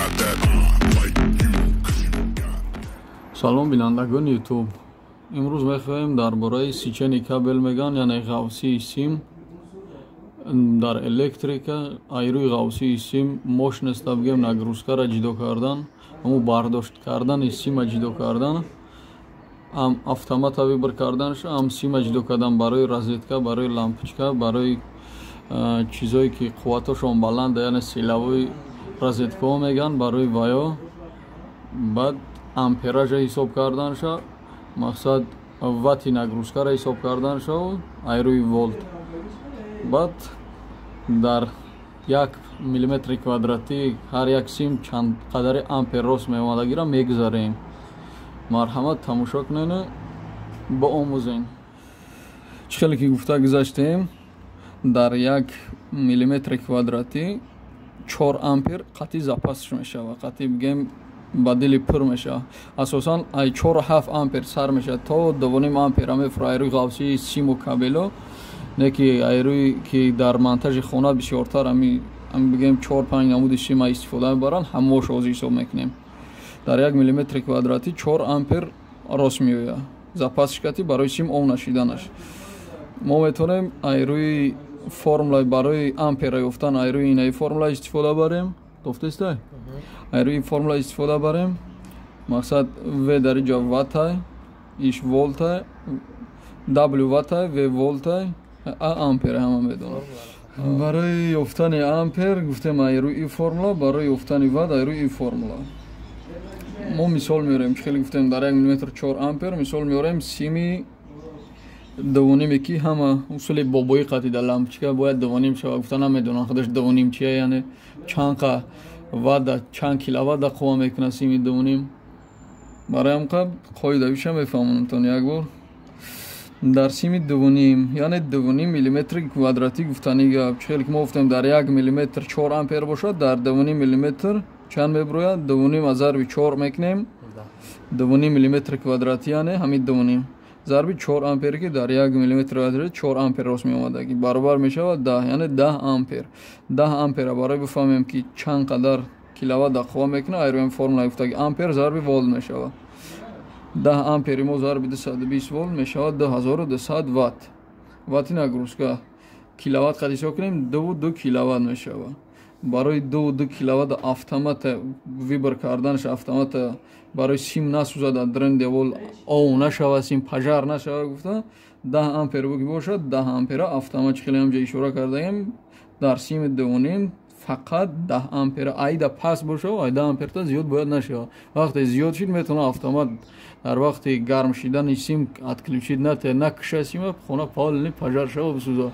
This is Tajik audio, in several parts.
Got that like you, 'cause you got. Салом, бинандагони Ютуб. Имрӯз мехоҳем дар бораи сечение кабель меган, яъне ғавсии сим дар электрика. Айрӯи ғавсии сим мощность а бигем, нагрузка ра ҷудо кардан, ҳамун бардошт кардани сима ҷудо кардан, ҳам автомата выбор карданаш, ҳам сима ҷудо кардан барои розетка, барои лампочка, барои чизое ки қувватошон баланда, яъне силовой розеткаҳо меган, барои ваё. Баъд ампераж а ҳисоб карданша, мақсад вати нагрузка ра ҳисоб карданша айрӯи волт. Баъд дар 1 миллиметри квадратӣ ҳар як сим чанд қадари ампер рост меомадагиро мегузарем. Марҳамат, тамошо кунену биомӯзен. Чӣ хеле ки гуфта гузаштем, дар 1 миллиметри квадратӣ 4 ампер қатъи запас ш мешавад, қатъи бигем, ба дили пур мешавад. Асосан ай 4,7 ампер сар мешавад, то 2,5 ампера мефура айрӯи ғавсии симу кабело. Не ки айрӯи ки дар монтажи хона бисёртар ами бигем чор панҷ намуди сима истифода мебаранд, ҳамаошо ҳозир ҳисоб мекунем. Дар 1 миллиметри квадратӣ 4 ампер рост меояд запас шикати барои сим об нашиданаш. Мо метавонем айрӯи формулаи барои ампера ёфтан, айрӯи инаи формула истифода барем. Дофтестай? Айрӯи формула истифода барем. Мақсад, в дар иҷа ваттай, иш волтай, w ваттай, в волтай, а ампер ҳама медонад. Барои ёфтани ампер гуфтем айрӯи формула, барои ёфтани ват айрӯи формула. Мо мисол меорем. Чӣ хеле гуфтем, дар 1 миллиметр 4 ампер. Мисол меорем сими дувониме, ки ҳама усули бобоӣ қатида лампочка бояд дувоним шава гуфта намедонам худаш дувоним чия, яъне чанд қа ватта, чанд киловатта қувва мекунад сими дувоним. Барои ҳамқа қоидавиша мефаҳмонамтон як бор. Дар сими дувоним, яъне 2,5 миллиметри квадратӣ гуфтани гап, чӣ хеле ки мо гуфтем, дар 1 миллиметр 4 ампер бошад, дар 2,5 миллиметр чанд мебирояд? Дувоним аз зарби чор мекунем, 2,5 миллиметри квадратӣ, яъне ҳамин дувоним зарби 4 ампере, ки дар 1 миллиметр квадрати 4 ампер рост меомадагӣ, баробар мешавад 10, яъне 10 ампер. 10 ампера барои бифаҳмем, ки чанд қадар киловатт қувва мекунад, айрӯи формулаи гуфтаги ампер зарби волт мешавад. 10 ампери мо зарби 220 волт мешавад 2200 ватт, ватти нагрузка. Киловатт қад ҳисоб кунем, 2,2 киловатт мешавад. Барои 2,2 киловатт автомата выбор карданаш, автомата барои сим насӯзад, дар дрен девол ов нашавад, сим пожар нашавад гуфта, 10 ампер ки бошад, 10 ампера автомат, чӣ хеле ҳамҷа ишора кардаем, дар сими дувоним фақат 10 ампера айда паст бошад, ай 10 амперта зиёд бояд нашавад. Вақте зиёд шид, метавонад автомат дар вақти гарм шидани сим отключить накуша сима, хона полный пожар шава, бисӯзад.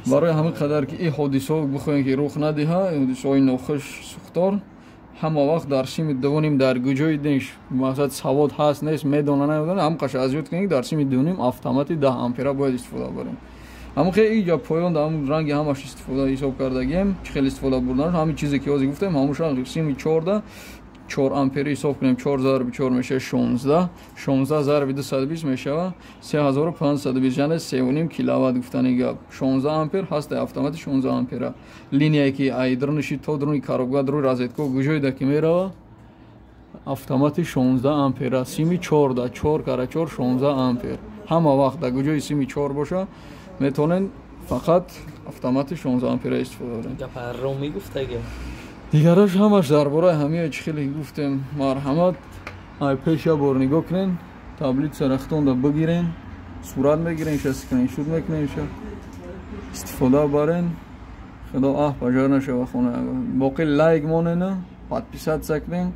Барои ҳамин қадар ки ин ҳодисаҳо бихоҳем ки рух надиҳад, ҳодисаҳои нохуш, сӯхтор, ҳама вақт дар сими дувоним, дар куҷои динш, мақсад, савод ҳаст нест, медона намедона, ҳам қаша аз ёд кунем, дар сими дувоним автомати 10 ампера бояд истифода барем. Ҳамин хел иҷа поён дар ранги ҳамаш истифода ҳисоб кардагием, чӣ хел истифода бурдан, ҳамин чизе ки ҳозир гуфтем, ҳамуша. Сими чорда 4 ампери ҳисоб кунем: чор зарби чор мешавад 16, 16 зарби 220 мешавад 3520, яъне 3,5 киловатт гуфтани гап. 16 ампер ҳаста автомати 16 ампера. Линияе ки ай дуруниши то дуруни коробка, дуруи розетка, куҷоида ки мерава, автомати 16 ампера, сими чорда, чор кара чор 16 ампер. Ҳама вақт дар куҷои сими чор боша, метавонед фақат автомати 16 ампера истифода баред. Дигараш ҳамаш дар бораи ҳамие, чӣ хеле гуфтем. Марҳамат, ай пеш як бор нигоҳ кунен, таблица рахтонда бигирен, сурат мегирен, ша скриншот мекунен, ша истифода барен. Худо аҳ пожар нашава хона. Боқӣ лайк монена, подписаться кунен.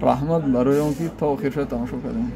Раҳмат барои он ки то охирша тамошо кардем.